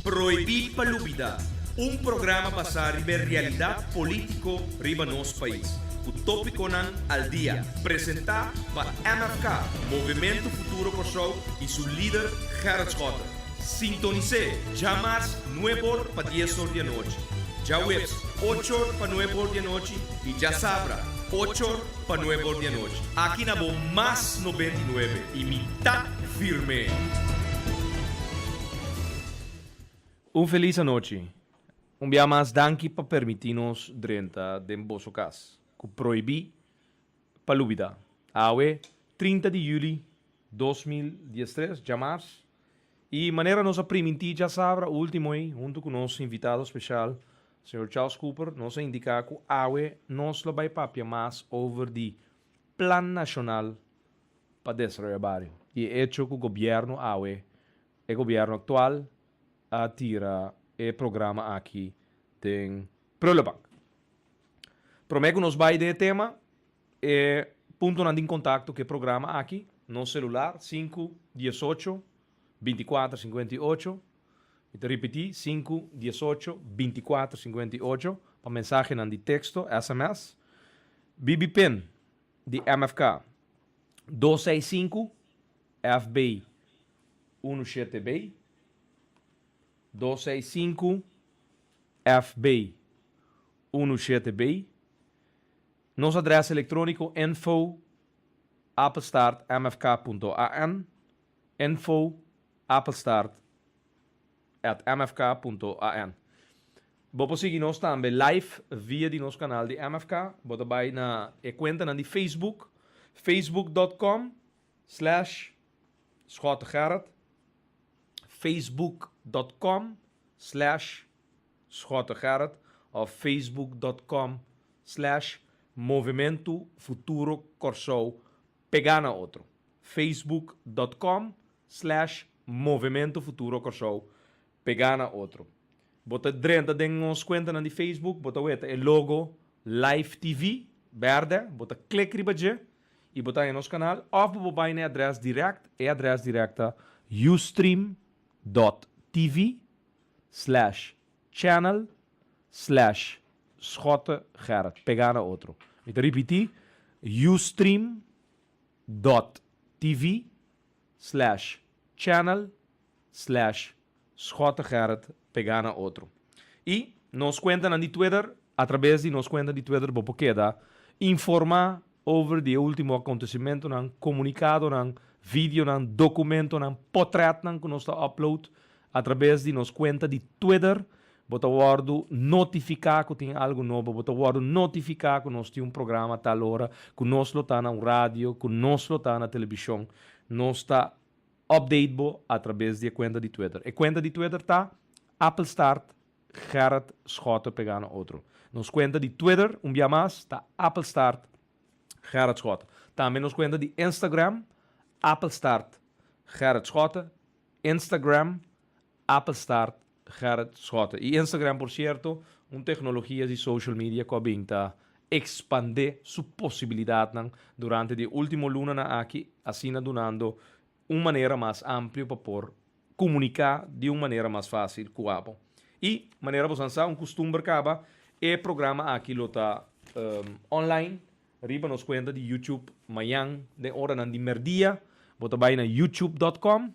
Prohibí pa Lubidá, un programa basá riba e realidat polítiko riba nos pais, ku tópikonan al dia, presentá pa MFK, Movementu Futuro Kòrsou, i su lider Gerrit Schotte. Sintonis'é djamars nueb'or pa dies'or di anochi, djaweps och'or pa nueb'or di anochi i djasabra och'or pa nueb'or di anochi. Aki na bo Mas 99 i mi ta firm'é! Un felis anochi. Un bia mas danki pa permití nos drenta den boso kas ku prohibí pa lubidá. Awe, 30 di yüli 2013, djamars, i manera nos a primintí djasabra último ei huntu ku nos invitado speshal, señor Charles Cooper, nos a indiká ku awe nos lo bai papia mas over di Plan Nashonal pa Desaroyá Bario i e echo ku gobièrnu awe E gobierno actual a tira e programa aki den prullenbank. Prome cu nos bay den e tema, e puntonan di contacto cu e programa aki, nos celular sinku diesocho, binticuater sinkuenta i ocho, mi ta ripiti sinku diesocho, binticuater sinkuenta i ocho pa mensahenan di texto, sms, BB pin di MFK dos seis sinku, FB unu shete B, dos seis sinku FB unu shete B. Nos adres elektróniko info apenstaart mfk punto an, info apenstaart at mfk punto an. Bo por sigui nos tambe live via di nos kanal di MFK. Bo ta bai na e kuentanan di Facebook, facebook dot com slash Schotte Gerrit, facebook dot com slash Schotte Gerrit of facebook dot com slash Movementu Futuro Kòrsou pegá na otro, facebook dot com slash Movementu Futuro Kòrsou pegá na otro. Bo ta drenta den nos kuentanan di Facebook, bo ta weta e logo Live TV, bèrdè, bo ta klik riba dje i bo ta haña nos kanal, òf bo por bai na e adrès dirèkt, e adrès dirèkt ta ustream dòt tv slash channel slash Schotte Gerrit, pegá na otro. Mi ta ripití, ustream dòt tv slash channel slash Schotte Gerrit pegá na otro. I nos kuentanan di Twitter, atrabes di nos kuenta di Twitter bo por keda informá over di e último akontesimentunan, komunikadonan, videonan, dokumentonan, potrètnan ku nos ta upload atrabes di nos kuenta di Twitter. Bo ta wòrdu notifiká ku tin algu nobo, bo ta wòrdu notifiká ku nos tin un programa tal ora, ku nos lo ta na un radio, ku nos lo ta na telebishon. Nos ta Update bo atrabes di e kuenta di Twitter. E kuenta di Twitter ta Appelstart Gerrit Schotte pegá na otro. Nos kuenta di Twitter, un bia mas, ta Appelstart Gerrit Schotte. Tambe nos kuenta di Instagram, Appelstart Gerrit Schotte, Instagram, Appelstart Gerrit Schotte. I Instagram, por sierto, un teknologia di social media ku a bin ta ekspandé su posibilidatnan durante di e último lunanan aki, asina dunando un manera mas amplio pa por komuniká di un manera mas fásil ku abo. I, manera boso a sa, un kustumber kaba, e programa aki lo ta online riba nos kuenta di YouTube mañan den oranan di mèrdia. Bo ta bai na youtube dòt com.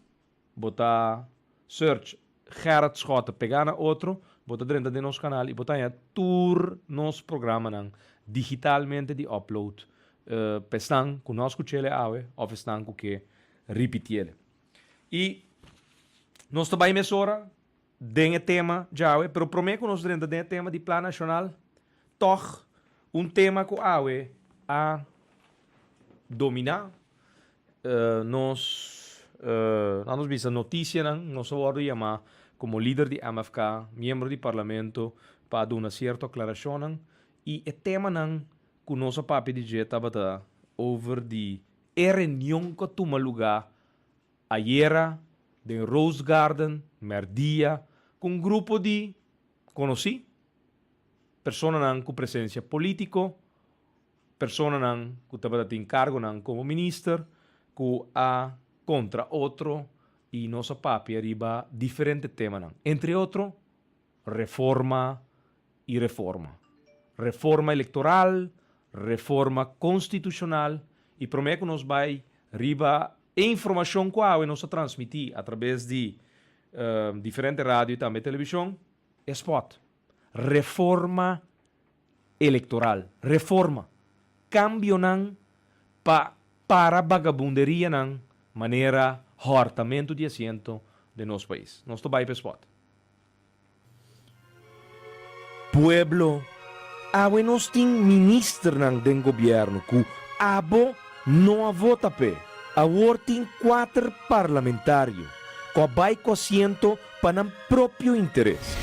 Bo ta search Gerrit Schotte pegá na otro, bo ta drenta den nos kanal i bo ta haña tur nos programanan digitalmente di upload pa esnan ku no a skuch'el e awe òf esnan ku ke ripitiel. I nos ta bai mesora den e tema djawe, pero promé ku nos drenta den e tema di Plan Nashonal, tòg un tema ku awe a dominá nos, nan nos bisa notisianan, nos a wòrdu yamá komo lider di MFK, miembro di parlamento, pa duna sierto aklarashonnan i e temanan ku nos a papia di dje tabata over di e reunion ku a tuma lugá ayera den Rose Garden mèrdia ku un grupo di konosí personanan ku presensia polítiko, personanan ku tabata tin kargonan komo minister ku a kontra otro. i nos a papia riba diferente temanan, entre otro reforma i reforma. Reforma elektoral, reforma konstitushonal i promé ku nos bai riba e informashon ku awe nos a transmití atrabes di diferente radio i tambe televishon, e spòt, Reforma elektoral, reforma, kambionan pa para bagabunderianan manera hòrtamentu di asiento den nos pais. Nos ta bai pa e spòt. Pueblo, awe nos tin ministernan den gobierno cu abo no a vota p'e. Awor tin cuater parlamentario cu a bay cu asiento pa nan propio interes.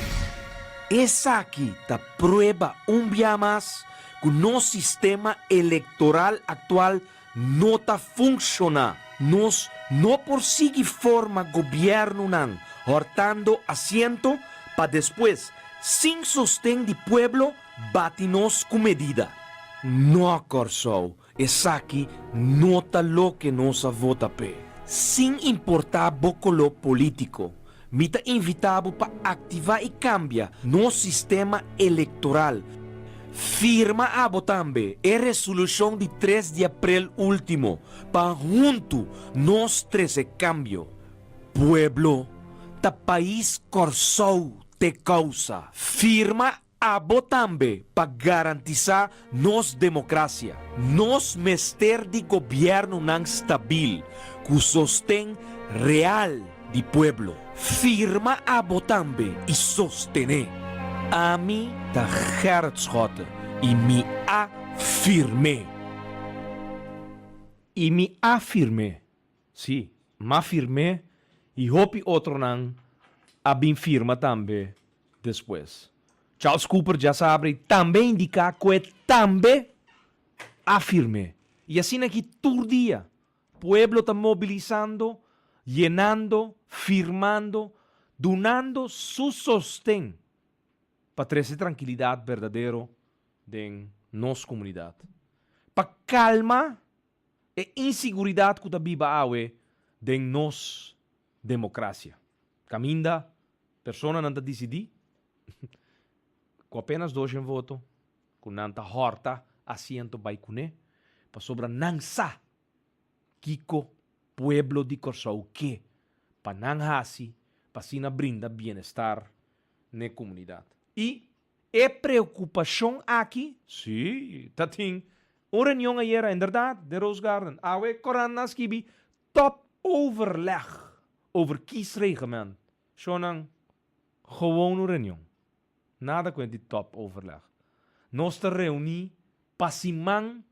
Esaki ta prueba un bia mas cu nos sistema electoral actual no ta funciona. Nos no por sigui forma gobiernonan hortando asiento pa despues, sin sosten di pueblo, bati nos cu medida. No, Kòrsou, esaki no ta loke nos a vota p'e. Sin importa bo color politico, mi ta invita bo pa activa y cambia nos sistema electoral. Firma abo tambe e resolucion di tres di april ultimo pa hunto nos trece cambio. Pueblo ta pais Corsou t'e causa. Firma Abo tambe pa garantisá nos demokrasia. Nos mester di gobièrnunan stabil ku sosten real di pueblo. Firma abo tambe i sostené. Ami ta Gerrit Schotte i mi a firm'é. I mi a firm'é. Sí, m'a firm'é i hopi otronan a bin firma tambe despues. Charles Cooper djasabra i tambe indiká ku e tambe a firm'é. I asina aki tur dia pueblo ta mobilisando, yenando, firmando, dunando su sosten pa trese trankilidat berdadero den nos komunidat. Pa kalma e insiguridat ku ta biba awe den nos demokrasia. Kaminda Personanan ta disidí ku apenas doshen voto ku nan ta hòrta asiento bai kuné pasobra nan sa kiko pueblo di Kòrsou ke pa nan hasi pa asina brinda bienestar n'e komunidat. I e preokupashon aki, sí, ta tin un reunion ayera inderdat den Rose Garden. Awe korantnan a skibi Top overleg over kiesreglement. Shownan, gewoon un reunion. Nada cu e di top overleg. Nos ta reuni pa siman,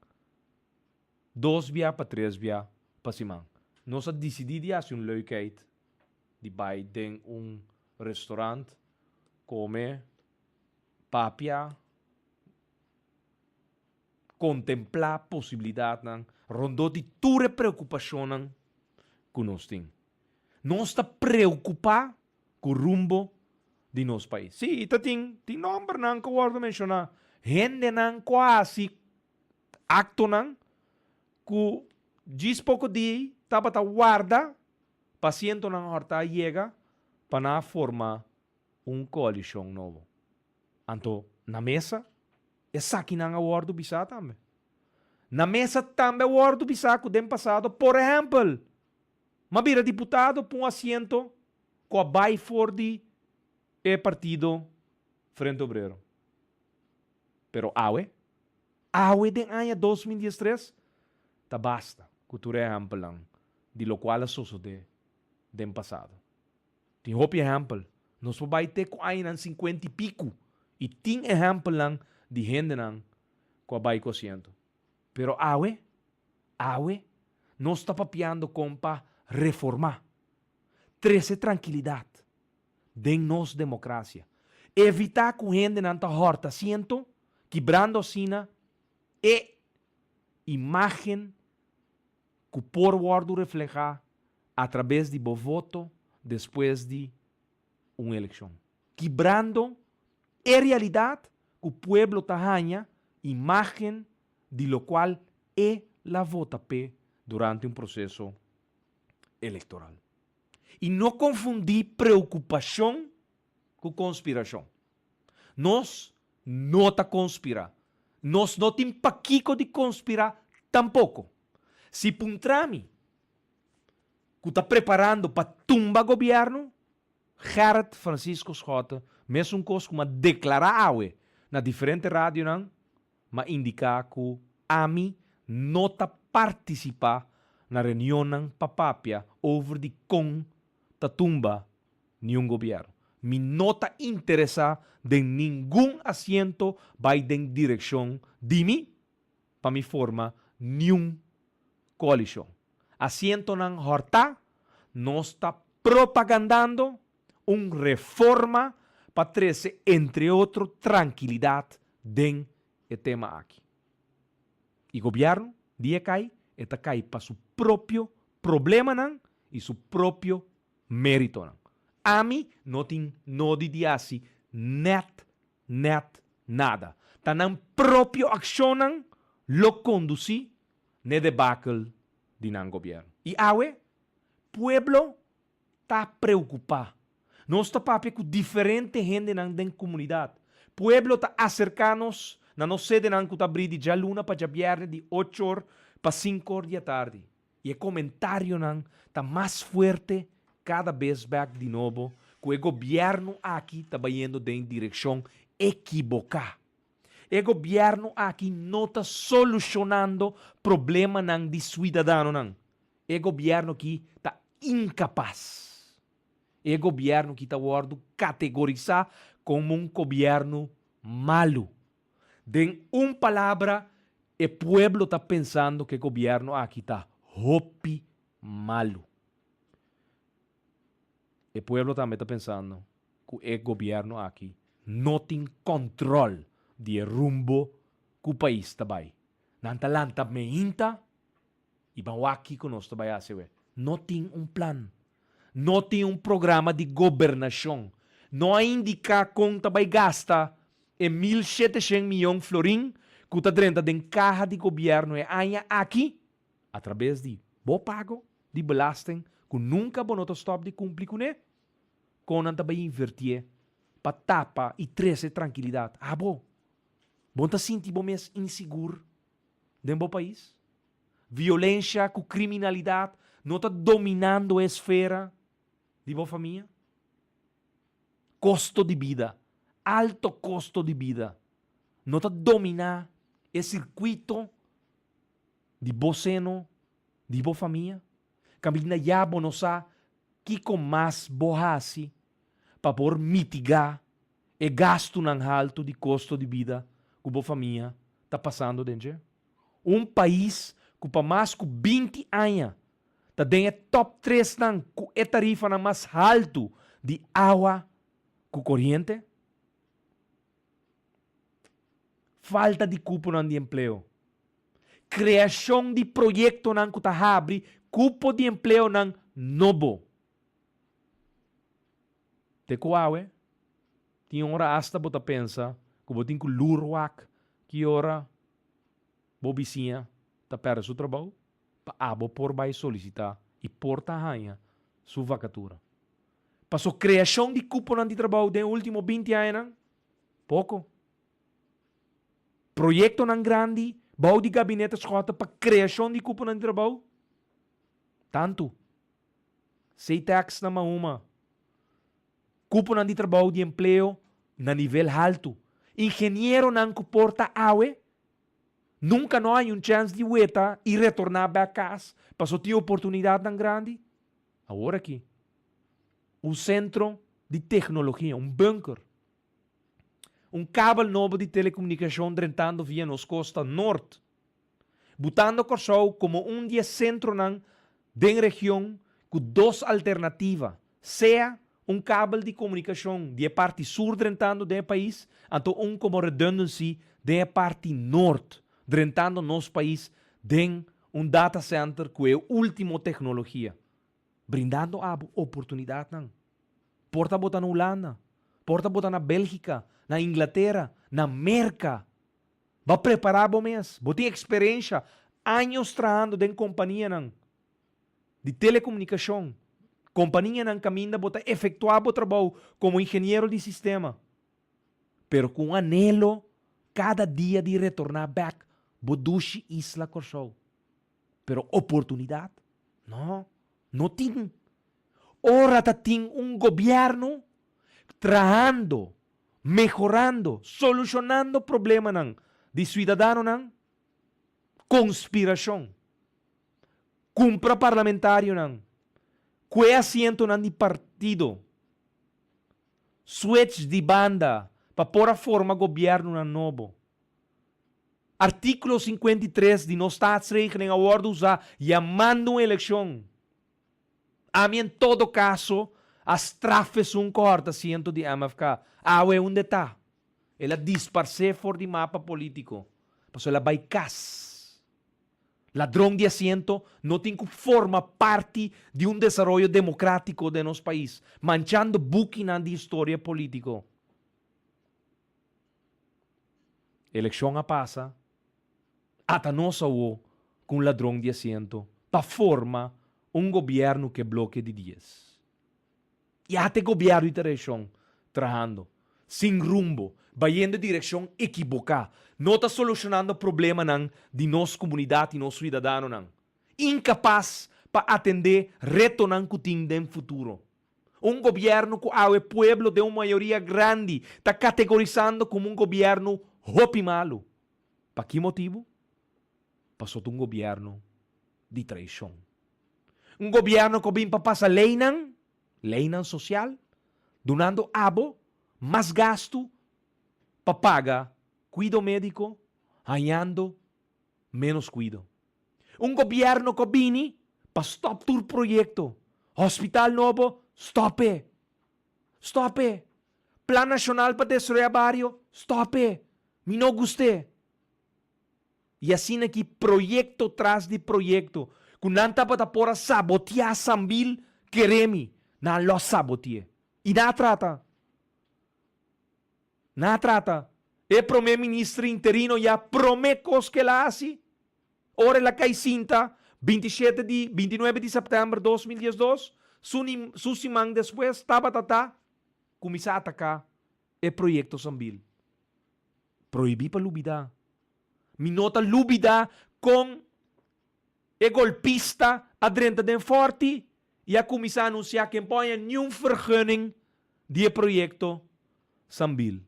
dos bia pa tres bia pa siman. Nos a dicidi di haci un leukheid di bay den un restaurant, come, papia, Kontemplá posibilidatnan rondó di tur e preokupashonnan ku nos tin. Nos ta preokupá ku rumbo di nos pais. Sí, ta tin tin nòmbernan ku wòrdu menshoná, hendenan ku a hasi aktonan ku djis poko di tabata warda pa asientonan hòrtá yega pa nan a forma un koalishon nobo. Anto na mesa Esakinan a wòrdu bisá tambe. Na mesa tambe a wòrdu bisá ku den pasado, por ehèmpel, m'a bira diputado pa un asiento ku a bai for di e partido Frente Obrero. Pero awe, awe den aña 2013, ta basta ku tur e ehèmpelnan di lokual a sosodé den pasado. Tin hopi ehèmpel. Nos por bai te ku añanan sinkuenta i piku i tin ehèmpelnan di hendenan ku a bai ku asiento. Pero awe, awe, nos ta papiando kon pa reformá, trese trankilidat den nos demokrasia, evitá ku hendenan ta hòrta asiento, kibrando asina e imágen ku por wòrdu reflehá atrabes di bo voto despues di un elekshon. Kibrando e realidat ku pueblo ta haña imágen di lokual e la vota p'e durante un proseso elektoral. I no konfundí preokupashon ku konspirashon. Nos no ta konspirá. Nos no tin pakiko di konspirá tampoko. Si puntra mi ku ta preparando pa tumba gobièrnu, Gerrit Francisco Schotte, mesun kos ku mi a deklará awe na diferente radionan, mi a indiká ku ami no ta partisipá na reunionnan pa papia over di kon ta tumba niun gobièrnu. Mi no ta interesá den ningun asiento bai den direkshon di mi pa mi forma niun koalishon. Asientonan hòrtá, nos ta propagandando un reforma pa trese entre otro trankilidat den e tema aki. I gobièrnu di e kai, e ta kai pa su propio problemanan i su propio méritonan. Ami no tin nodi di hasi nèt nèt nada. Ta nan propio akshonnan lo kondusí n'e debakel di nan gobièrnu. I awe, pueblo ta preokupá. Nos ta papia ku diferente hendenan den komunidat. Pueblo ta aserká nos na nos sedenan ku ta abrí di djaluna pa djabièrnè di ochor pa sinkor di atardi. I e komentarionan ta mas fuerte kada bes bèk di nobo ku e gobièrnu aki ta bayendo den direkshon ekiboká. E gobièrnu aki no ta solushonando problemanan di suidadanonan. E gobièrnu aki ta inkapas. E gobièrnu aki ta wòrdu kategorisá komo un gobièrnu malu. Den un palabra, e pueblo ta pensando ku e gobièrnu aki ta hopi malu. E pueblo tambe ta pensando ku e gobièrnu aki no tin kòntròl di e rumbo ku pais ta bai. Nan ta lanta meinta i ban wak kiko nos ta bai hasi awe. No tin un plan. No tin un programa di gobernashon. No a indiká kon ta bai gasta e 1700 miyon florin ku ta drenta den kaha di gobièrnu e aña aki atrabes di bo pago di belasting ku nunka bo no ta stòp di kumpli kuné. Kon nan ta bai invertié pa tapa i trese trankilidat? Abo, bo no ta sinti bo mes insigur den bo pais? Violensha ku kriminalidat no ta dominando e esfera di bo famia? Kosto di bida, alto kosto di bida, no ta dominá e sirkuito di bo seno, di bo famia? Kaminda ya bo no sa kiko mas bo hasi pa por mitigá e gastunan haltu di kosto di bida ku bo famia ta pasando den dje? Un pais ku pa mas ku 20 aña ta den e tòp tresnan ku e tarifanan mas haltu di awa ku koriente? Falta di kuponan di empleo. Kreashon di proyektonan ku ta habri kupo di empleonan nobo. Te ku awe, tin ora asta bo ta pensa ku bo tin ku lur wak ki ora bo bisiña ta pèrdè su trabou pa abo por bai solisitá i por ta haña su vakatura. Paso kreashon di kuponan di trabou den último 20 añanan, poko. Proyektonan grandi bou di Gabinete Schotte pa kreashon di kuponan di trabou, tantu. CTEX na Mahuma. Kuponan di trabou di empleo na nivel haltu. Ingenieronan ku por ta awe, nunka no haña un chèns di weta i retorná bèk kas paso tin oportunidatnan grandi. Awor aki, un sentro di teknologia, un bunker, un kabel nobo di telekomunikashon drentando via nos kosta nort, butando Kòrsou komo un di e sentronan den region ku dos alternativa, sea un kabel di komunikashon di e parti sur drentando den e pais, anto un komo redundancy den e parti nort, drentando nos pais den un data center ku e último teknologia, brindando abo oportunidatnan. Por ta bo ta na Hulanda, por ta bo ta na Bélgika, na Inglatera, na Merka. Bo a prepará bo mes, bo tin eksperensha, años trahando den kompanianan di telekomunikashon. Kompanianan kaminda bo ta efektuá bo trabou komo ingeniero di sistema, pero ku un anhelo kada dia di retorná bèk bo dushi isla Kòrsou. Pero oportunidat? No, no tin. Ora ta tin un gobièrnu trahando, mehorando, solushonando problemanan di suidadanonan, konspirashon, kumpra parlamentarionan, kue asientonan di partido, switch di banda pa por a forma gobièrnunan nobo. Artíkulo 53 di nos Staatsregeling a wòrdu usá yamando un elekshon. Ami en todo kaso a straf esun ku hòrta asiento di MFK. Awe unda e ta? El a disparsé for di mapa polítiko, pasobra el a bai kas. Ladron di asiento no tin ku forma parti di un desaroyo demokrátiko den nos pais, manchando bukinan di historia polítiko. Elekshon a pasa, ata nos awo ku un ladron di asiento pa forma un gobièrnu ku e bloke di dies. I ata e gobièrnu di tradishon trahando sin rumbo, bayendo e direkshon ekiboká, no ta solushonando problemanan di nos komunidat i nos suidadanonan, inkapas pa atendé retonan ku tin den futuro. Un gobièrnu ku awe pueblo den un mayoria grandi ta kategorisando komo un gobièrnu hopi malu. Pa ki motibu? Pasobra ta un gobièrnu di traishon. Un gobièrnu ku a bin pa pasa leinan, leinan sosial, dunando abo mas gastu pa paga kuido médiko, hañando ménos kuido. Un gobièrnu ku a bini pa stòp tur proyekto, hospital nobo, stòp e! Stòp e! Plan nashonal pa desaroyá bario, stòp e! Mi no gust'é! I asina ki proyekto tras di proyekto ku nan tabata por a saboteá Sambil kere mi, nan lo sabote'é. I nan a trata. Nan a trata. E promé minister interino ya promé kos ku el a hasi, ora el a kai sinta, 27 di, 29 di sèptèmber 2012, su su siman despues tabata ta kuminsá ataká e proyekto Sambil. Prohibí pa lubidá. Mi no ta lubidá kon e golpista a drenta den Fòrti i a kuminsá anunsiá ku e no por haña niun vergunning di e proyekto Sambil.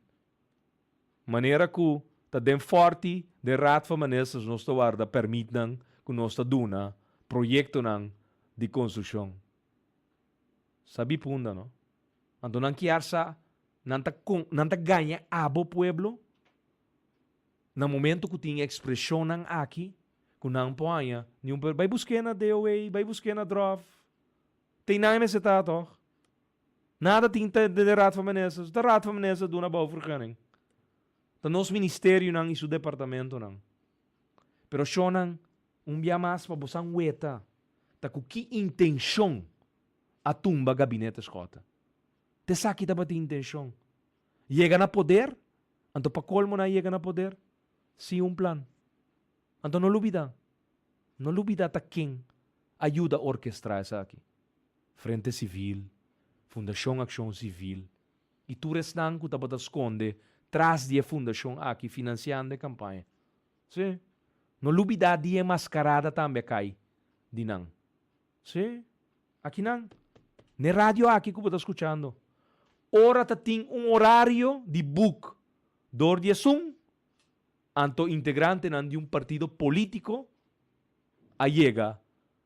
Manera ku ta den Fòrti, den Raad van Ministers nos ta warda pèrmitnan ku nos ta duna proyektonan di konstrukshon. Sabí punda no. Anto nan kier sa Nan ta con nan ta gaña abo pueblo na momento cu tin expresionnan aki cu nan por haña ni un bai busque na DOA bai busque na DROV tin nan mester ta toch nada tin ta den Raad van Ministers ta Raad van Ministers duna bouwvergunning ta nos ministerionan y su departamentonan pero shownan un bia mas pa bosan weta ta cu ki intencion a tumba gabinete Schotte. T'esaki tabatin intenshon. Yega na poder, anto pa kolmo nan a yega na poder sin un plan. Anto no lubida, no lubida ta ken a yuda orkestrá esaki. Frente Sivil, Fundashon Akshon Sivil i tur esnan ku tabata skonde tras di e fundashon aki finansiando e kampaña. Sí, no lubida di e maskarada tambe a kai di nan. Sí. Akinan, n'e radio aki ku bo ta skuchando, ora ta tin un orario di buk dor di esun, anto integrantenan di un partido polítiko a yega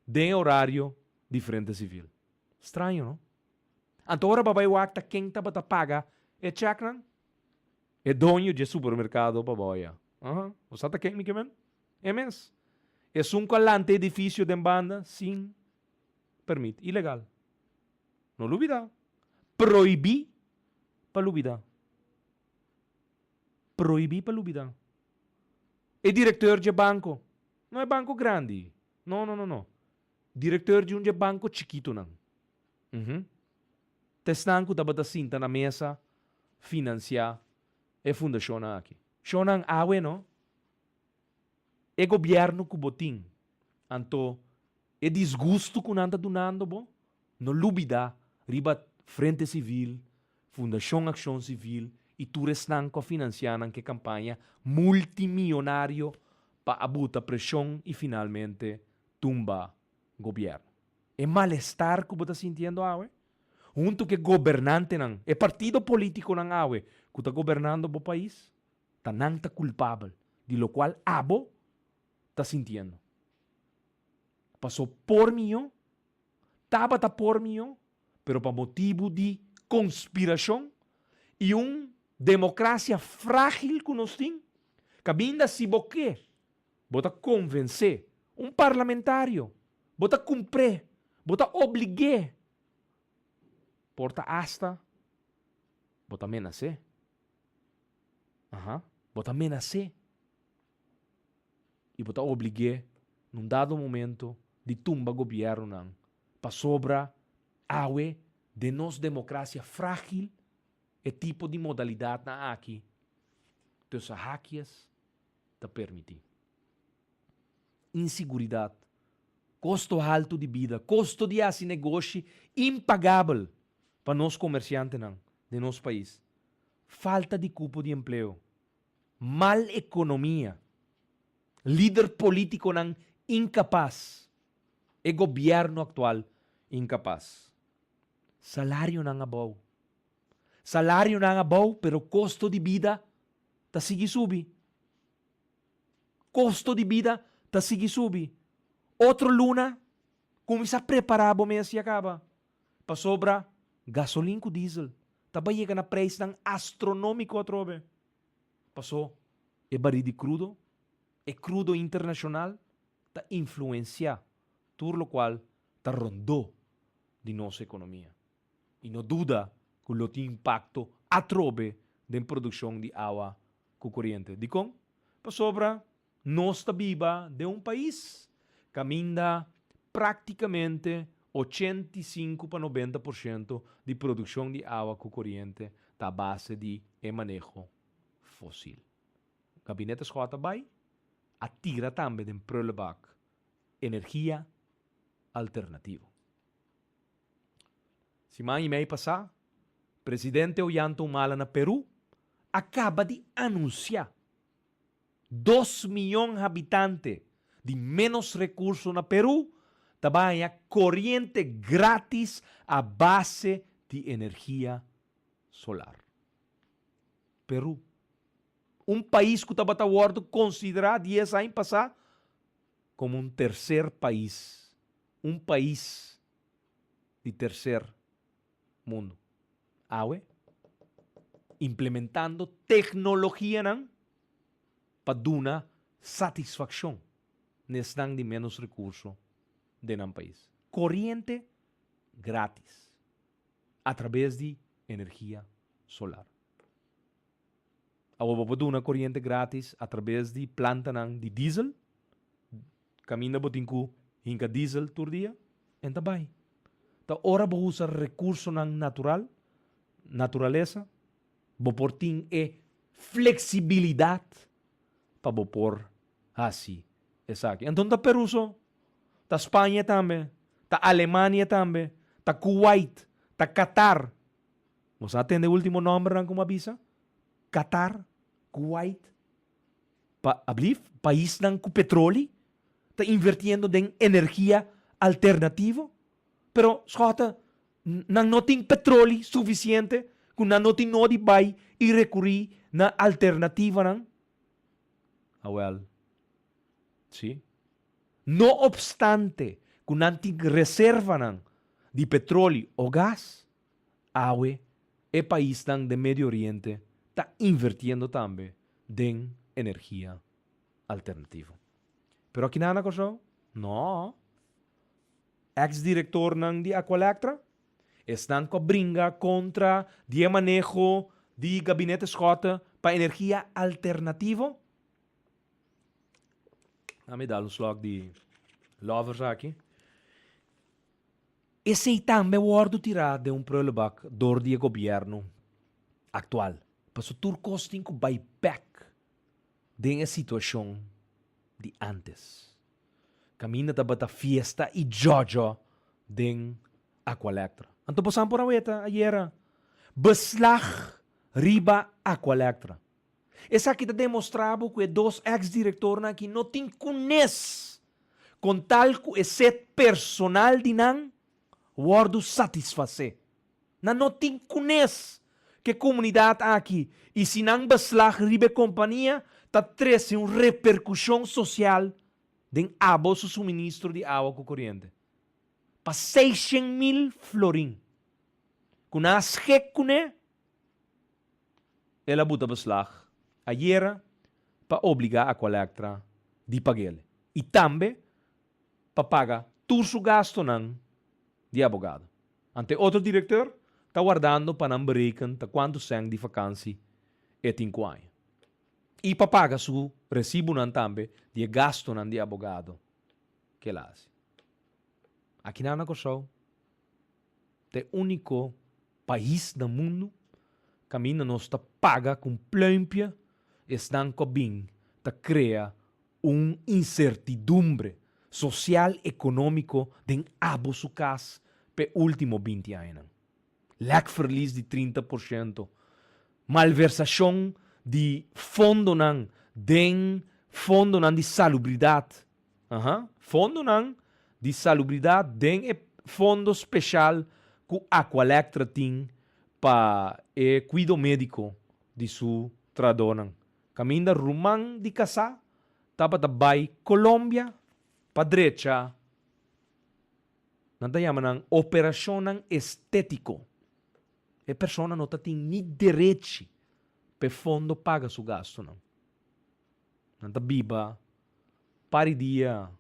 den e orario di Frente Sivil. Straño, no? Anto ora bo a bai wak ta ken tabata paga e chèknan? E doño dje supermerkado pa bo aya. Aha, bo sa ta ken mi ke men? E mes. Esun ku a lanta e edifisio den banda sin permit. Ilegal. No lubida. Prohibí pa lubida. Prohibí pa lubida. E directeur dje banco. No e banco grandi. No, no, no, no. Directeur di un dje banco chikitonan. Uhum. Ta esnan cu tabata sinta na mesa financia e fundacionnan aki. Shonnan awe no. E gobierno cu bo tin, anto e disgusto cu nan ta dunando bo, No lubida riba Frente Civil, Fundashon Akshon Sivil i tur esnan ku a finansiá nan ke kampaña multimionario pa a buta preshon i finalmente tumba gobièrnu. E malestar ku bo ta sintiendo awe, huntu ku e gobernantenan, e partido polítikonan awe ku ta gobernando bo pais, ta nan ta kulpabel di lokual abo ta sintiendo. Paso por mihó, tabata por mihó, pero pa motibu di konspirashon i un demokrasia frágil ku nos tin, kaminda si bo ke, bo ta konvensé un parlamentario, bo ta kumpr'é, bo ta oblig'é, por ta asta bo ta menas'é. Aha, bo ta menas'é. I bo ta oblig'é na un dado momento di tumba gobièrnunan pasobra awe den nos demokrasia frágil e tipo di modalidatnan aki tussen hakies ta permití. Insiguridat, kosto haltu di bida, kosto di hasi negoshi impagabel pa nos komersiantenan den nos pais, falta di kupo di empleo, mal ekonomia, lider polítikonan inkapas, e gobièrnu aktual inkapas. Salarionan abou. Salarionan abou pero kosto di bida ta sigui subi. Kosto di bida ta sigui subi. Otro luna kuminsá prepará bo mes ya kaba pasobra gasolin ku diesel ta bai yega na preisnan astronómiko atrobe. Paso e barí di krudo, e krudo internashonal ta influensiá tur lokual ta rondó di nos ekonomia. I no duda ku lo tin impakto atrobe den produkshon di awa ku koriente. Dikon? Pasobra nos ta biba den un pais kaminda praktikamente 85 pa 90% di produkshon di awa ku koriente ta a base di e maneho fosil. Gabinete Schotte bai a tira tambe den prullenbak energia alternativo. Siman i mei pasá, presidente Ollanta Humala na Perú a kaba di anunsiá 2 miyon habitante di ménos rekurso na Perú ta bai haña koriente grátis a base di energia solar. Perú, un pais ku tabata wòrdu konsiderá dies aña pasá komo un terser pais, un pais di terser mundu. Awe, implementando teknologianan pa duna satisfakshon na esnan di ménos rekurso den nan pais. Koriente grátis atrabes di energia solar. Awor bo por duna koriente grátis atrabes di plantanan di diesel, kaminda bo tin ku hinka diesel tur dia, en ta bai. Ta ora bo usa rekursonan natural, naturalesa, bo por tin e fleksibilidat pa bo por hasi esaki. Anto no ta Peru so, ta Spaña tambe, ta Alemania tambe, ta Kuwait, ta Qatar. Bo sa tende e ultimo nombernan ku mi a bisa? Qatar, Kuwait, pa ablief, paisnan ku petroli ta invertiendo den energia alternativo. Pero, Schotte, nan no tin petroli sufisiente ku nan no tin nodi bai i rekurí na alternativanan? Awèl, sí. No opstante ku nan tin reservanan di petroli o gas, Awe e paisnan den Medio Oriente ta invertiendo tambe den energia alternativo. Pero aki nan na Kòrsou? No. Eks direktornan di Aqualectra, esnan ku a bringa kontra di e maneho di Gabinete Schotte pa energia alternativo? Ami dal un slok di lovers aki. Esei tambe wòrdu tirá den un prullenbak dor di e gobièrnu aktual, pasobra tur kos tin ku bai bèk den e situashon di ántes. Kaminda tabata fiesta i djòdjò den Aqualectra. Anto bosan por a weta ayera beslag riba Aqualectra. Esaki ta demostra bo ku e dos eks direktornan aki no tin kunes kon tal ku e set personal di nan wòrdu satisfasé. Nan no tin kunes ku e komunidat aki i si nan beslag riba e kompania ta trese un reperkushon sosial den abo su suministro di awa ku koriente pa 600,000 florin ku nan a skek kuné. El a buta beslag ayera pa obligá Aqualectra di pag'el i tambe pa paga tur su gastonan di abogado. Ante otro directeur ta wardando pa nan bereken ta cuanto cen di vakansi e tin cu aña. I pa paga su recibonan tambe di e gastonan di abogado cu el a haci. Akinan na Corsou ta e unico pais na mundu caminda nos ta paga cu un pluimpje esnan cu a bin ta crea un incertidumbre social economico den abo su cas p'e ultimo 20 añanan. Lekverlies di 30%, malversacion di fondonan den fondonan di salubridad, aha, fondonan di salubridad den e fondo special cu Aqualectra tin pa e cuido medico di su trahadornan. Caminda ruman di casá tabata bai Colombia pa drecha nan ta yama nan operacionnan estético. E persona no ta tin ni derechi p'e fondo paga su gastonan. Nan ta biba par di dia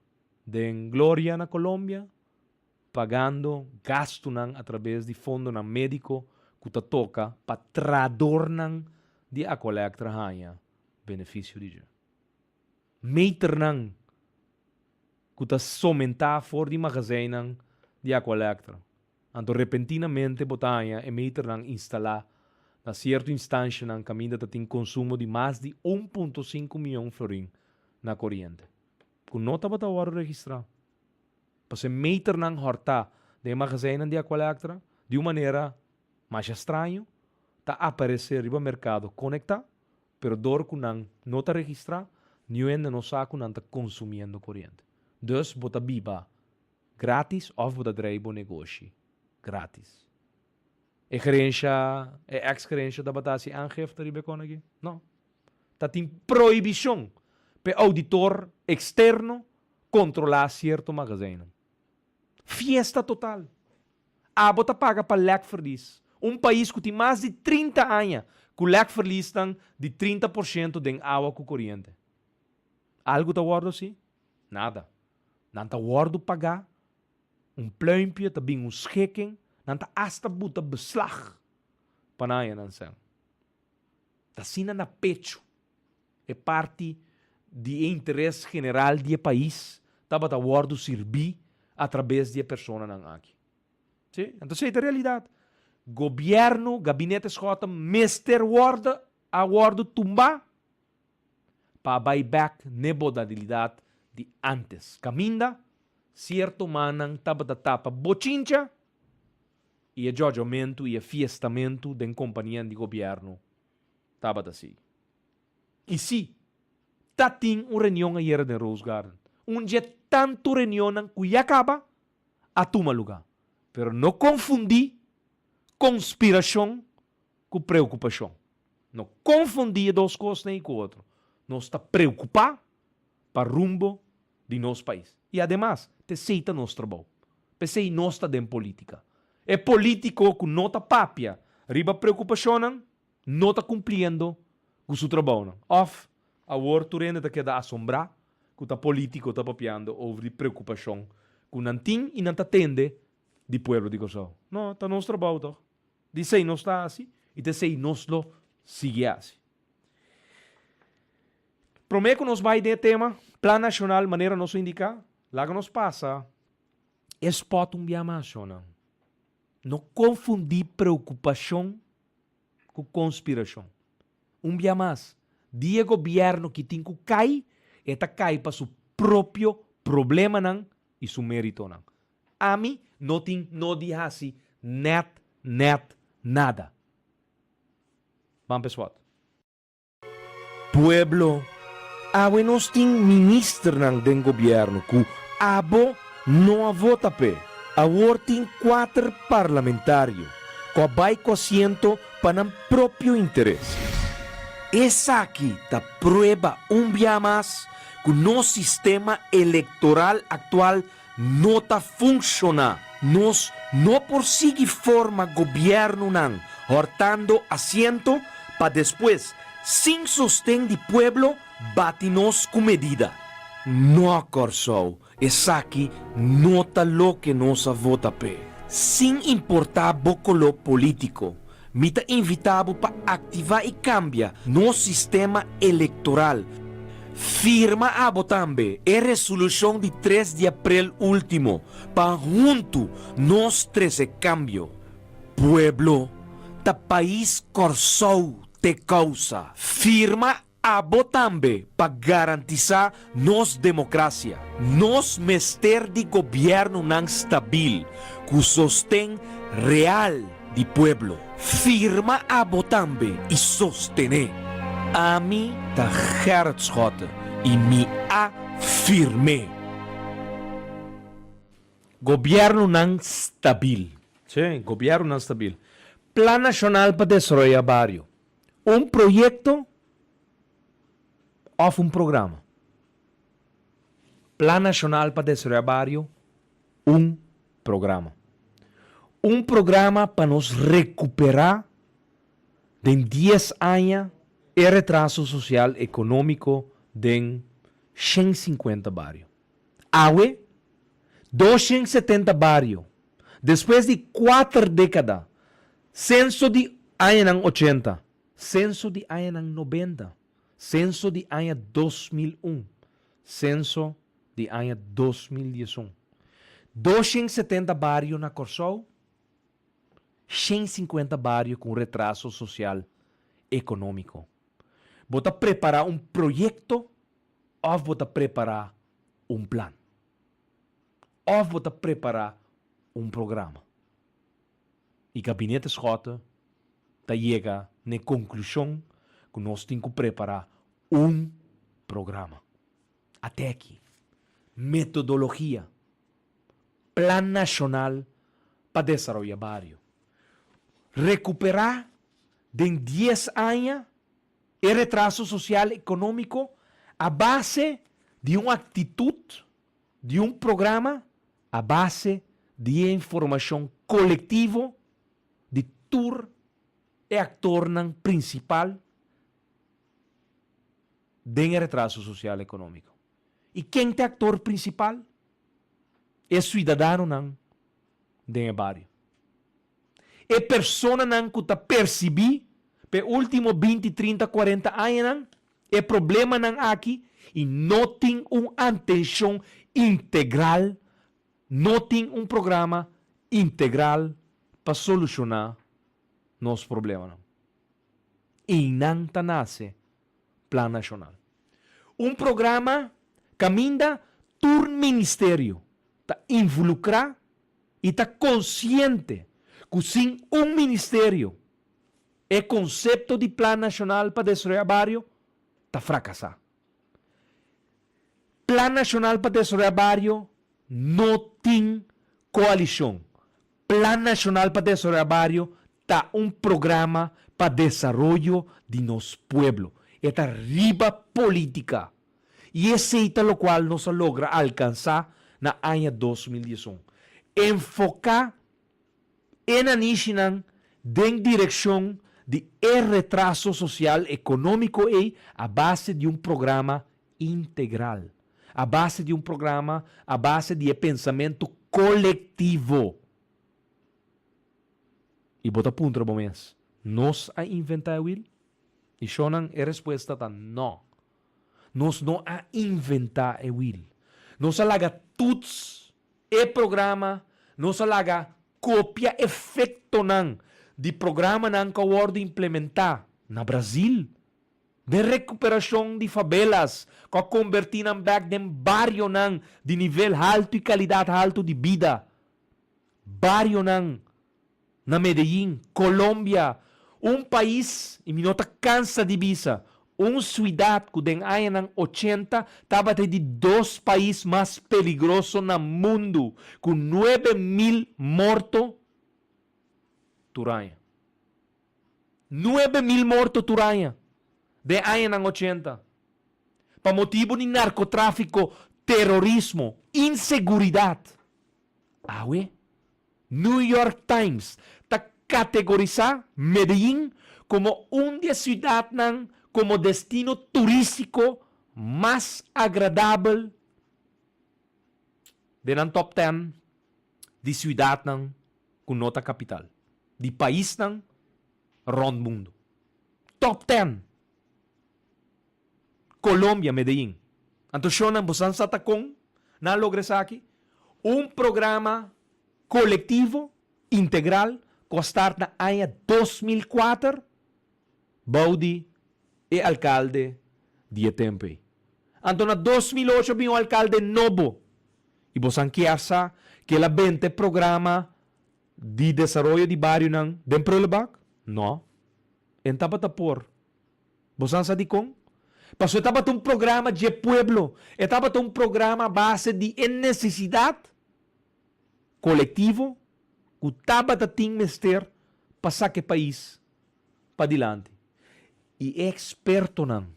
den gloria na Colombia pagando gastonan atrabes di fondonan médiko ku ta toka pa trahadornan di Aqualectra haña benefisio di dje. Meternan ku ta somentá for di magazijnnan di Aqualectra. Anto repentinamente bo ta haña e meternan instalá na sierto instanshanan kaminda ta tin konsumo di mas di 1.5 mion florin na koriente, ku no tabata wòrdu registrá. Pasobra e meternan hòrtá den e magazijnnan di Aqualectra di un manera masha straño ta aparesé riba merkado konektá, pero dor ku nan no ta registrá, niun hende no sa ku nan ta konsumiendo koriente. Dus bo ta biba gratis òf bo ta drei bo negoshi gratis. E gerensha, e eks gerensha tabata hasi aangifte riba e kon aki? No. Ta tin prohibishon pa e ouditor eksterno kontrolá sierto magazijnnan. Fiesta total. Abo ta paga pa lèkverlies. Un pais ku tin mas di 30 aña ku lèkverliesnan di 30% den awa ku koriente. Algu ta wòrdu hasi? Nada. Nan ta wòrdu pagá, un pluimpje ta bin un schikking, nan ta asta buta beslag pa nan haña nan sèn. Ta asina na pechu e parti di e interes general di e pais tabata wòrdu sirbí atrabes di e personanan aki. Sí, anto esei ta realidat. Gobièrnu, Gabinete Schotten mester wòrdu a wòrdu tumbá pa a bai bèk n'e bodadilidat di ántes, kaminda sierto mannan tabata tapa bochincha i e djòdjòmentu i e fiestamentu den kompanianan di gobièrnu tabata sigui. I sí, ta tin un reunion ayera den Rose Garden. Un dje tantu reunionnan ku ya kaba a tuma lugá. Pero no konfundí konspirashon ku preokupashon. No konfundí e dos kosnan ei ku otro. Nos ta preokupá pa rumbo di nos pais. I ademas, p'esei ta nos trabou. P'esei nos ta den polítika. E polítiko ku no ta papia riba preokupashonnan no ta kumpliendo ku su trabounan. Òf, awor tur hende ta keda asombrá ku ta polítiko ta papiando over di preokupashon ku nan tin i nan ta tende di pueblo di Kòrsou. No, ta nos trabou tòg. Di esei nos ta hasi i ta esei nos lo sigui hasi. Promé ku nos bai den e tema Plan Nashonal manera nos a indiká, laga nos pasa e spòt un bia mas, shonnan. No konfundí preokupashon ku konspirashon. Un bia mas, di e gobièrnu ki tin ku kai, e ta kai pa su propio problemanan i su méritonan. Ami no tin no di hasi nèt nèt nada. Ban p'e spot. Pueblo, awe nos tin ministernan den gobierno cu abo no a vota p'e. Awor tin cuater parlamentario cu a bay cu asiento pa nan propio interes. Esaki ta prueba un bia mas cu nos sistema electoral actual no ta funciona. Nos no por sigui forma gobiernonan hortando asiento pa despues sin sosten di pueblo bati nos cu medida. No Kòrsou, esaki no ta loke nos a vota p'e. Sin importa bo color politico, mi ta invita bo pa activa y cambia nos sistema electoral. Firma abo tambe e resolucion di tres di april ultimo pa hunto nos trece cambio. Pueblo ta pais Kòrsou t'e causa. Firma Abo tambe pa garantisá nos demokrasia. Nos mester di gobièrnunan stabil ku sosten real di pueblo. Firma abo tambe i sostené. Ami ta Gerrit Schotte i mi a firm'é. Gobièrnunan stabil. Sí, gobièrnunan stabil. Plan Nashonal pa Desaroyá Bario. Un proyekto òf un programa? Plan Nashonal pa Desaroyá Bario, un programa. Un programa pa nos rekuperá den dies aña e retraso sosial ekonómiko den 150 bario. Awe, 270 bario, despues di kuater dékada Senso di añanan ochenta, Senso di añanan nobenta, Senso di aña 2001, Senso di aña 2011. 270 bario na Kòrsou, 150 bario ku un retraso sosial ekonómiko. Bo ta prepará un proyekto òf bo ta prepará un plan? Òf bo ta prepará un programa? I Gabinete Schotte ta yega n'e konklushon ku nos tin ku prepará un programa. Ate aki, metodologia, Plan Nashonal pa Desaroya Bario. Rekuperá den dies aña e retraso sosial ekonómiko a base di un aktitut di un programa a base di e informashon kolektivo di tur e aktornan prinsipal den e retraso sosial ekonómiko. I ken ta e aktor prinsipal? E suidadanonan den e bario. E personanan ku ta persibí pa e último binti, trinta, kuarenta añanan E problemanan aki y no tin un antencion integral, no tin un programa integral pa soluciona nos problemanan. Y nan ta nace Plan Nacional. Un programa caminda tur ministerio ta involucra y ta consciente cu sin un ministerio E konsepto di Plan Nashonal pa Desaroyá Bario ta frakasá. Plan Nashonal pa Desaroyá Bario no tin koalishon. Plan Nashonal pa Desaroyá Bario ta un programa pa desaroyo di nos pueblo. E ta riba polítika. I esei ta lokual nos a logra alkansá na aña 2011. Enfoká E nanishinan den direkshon di e retraso sosial ekonómiko ei a base di un programa integral, a base di un programa a base di e pensamentu kolektivo. I bo ta puntra bo mes, Nos a inventá e wil? I shonnan, e respuesta ta nò. Nos no a inventá e wil. Nos a laga tuts E programa nos a laga kopia efektonan di programanan ku a wòrdu implementá na Brazil den rekuperashon di favelas ku a kombertí nan bèk den barionan di nivel haltu i kalidat haltu di bida. Barionan na Medellin, Colombia, un pais, y mi no ta cansa di bisa, un ciudad cu den añanan ochenta tabata e di dos pais mas peligroso na mundu, cu 9000 morto tur aña. 9000 morto tur aña den añanan ochenta pa motibu di narcotrafico, terorismo, inseguridad. Awe, New York Times ta kategorisá Medellín komo un di e siudatnan komo destino turístiko mas agradabel den nan top ten di siudatnan ku no ta kapital di paisnan rònt mundu. Top ten! Colombia, Medellín. Anto shonnan bosan sa ta kon nan a logra esaki? Un programa kolektivo integral ku a start na aña 2004 bou di e alkalde di e tempu ei. Anto na 2008 a bin un alkalde nobo i bosan kier sa ku el a benta e programa di desaroyo di barionan den prullenbak? No. E tabata por. Bosan sa dikon? Pasobra e tabata un programa dje pueblo. E tabata un programa a base di e nesesidat kolektivo ku tabata tin mester pa saka e pais padilanti. I e ekspertonan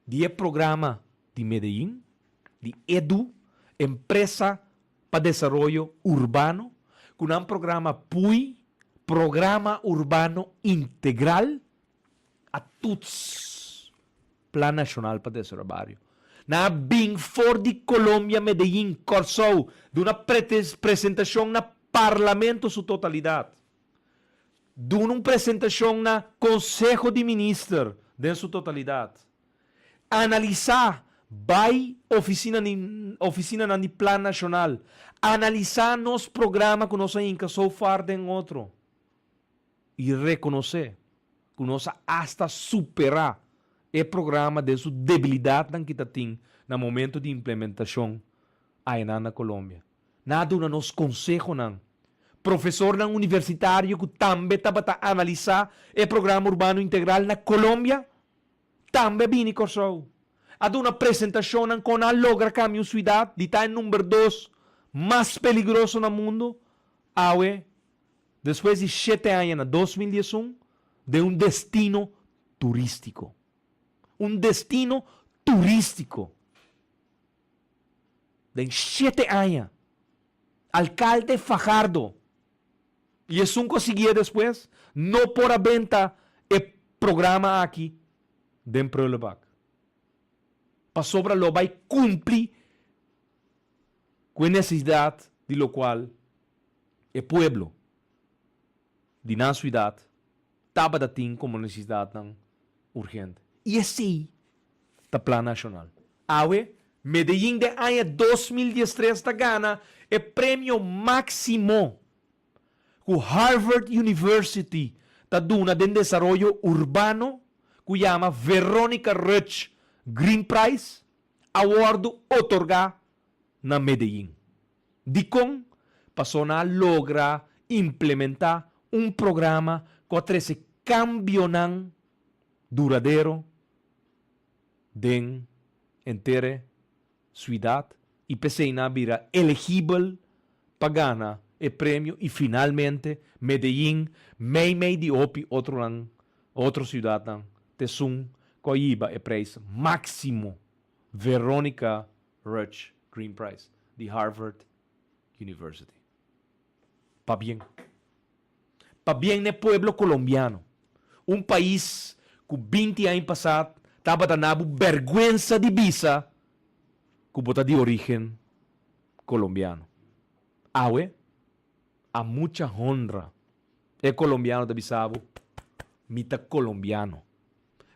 di e programa di Medellin, di EDU, Empresa pa Desaroyo Urbano, ku nan programa PUI, Programa Urbano Integral, a toets Plan Nashonal pa Desaroyo Bario. Nan a bin for di Colombia, Medellin, Kòrsou, duna presentashon na Parlamento su totalidat. Duna un presentashon na Konseho di Minister den su totalidat. Analisá, bai ofisina ofisinanan di Plan Nashonal, analisá nos programa ku nos a hinka so far den otro. I rekonosé ku nos a asta superá e programa den su debilidatnan ki ta tin na momento di implementashon ayanan na Colombia. Nan a duna nos konsehonan. Profesornan universitario ku tambe tabata analisá e programa urbano integral na Colombia tambe a bini Kòrsou. A duna presentashonnan kon nan a logra kambia un siudat di ta e number dos mas peligroso na mundu awe. Despues di shete aña na 2011 den un destino turístiko. Un destino turístiko. Den shete aña. Alkalde Fajardo i esun ku a siguié despues no por a benta e programa aki den prullenbak. Pasobra lo bai kumpli ku e nesesidat di lokual e pueblo di nan siudat tabata tin komo nesesidatnan urgente. I esei ta Plan Nashonal. Awe, Medellin den aña 2013 ta gana e premio máksimo ku Harvard University ta duna den desaroyo urbano ku yama Veronica Rudge Green Prize a wòrdu otorgá na Medellin. Dikon? Pasobra nan a logra implementá un programa ku a trese kambionan duradero den henter e suidat i p'esei nan a bira elegibel pa gana e premio i finalmente Medellin meimei di hopi otronan otro siudatnan t'esun ku a yiba e preis máksimo Veronica Rudge Green Prize di Harvard University. Pabien. Pabien n'e pueblo colombiano, un pais cu 20 aña pasá tabata na bo berguensa di bisa cu bo ta di origen colombiano. Awe, a mucha honra e colombiano ta bisa bo, Mi ta colombiano.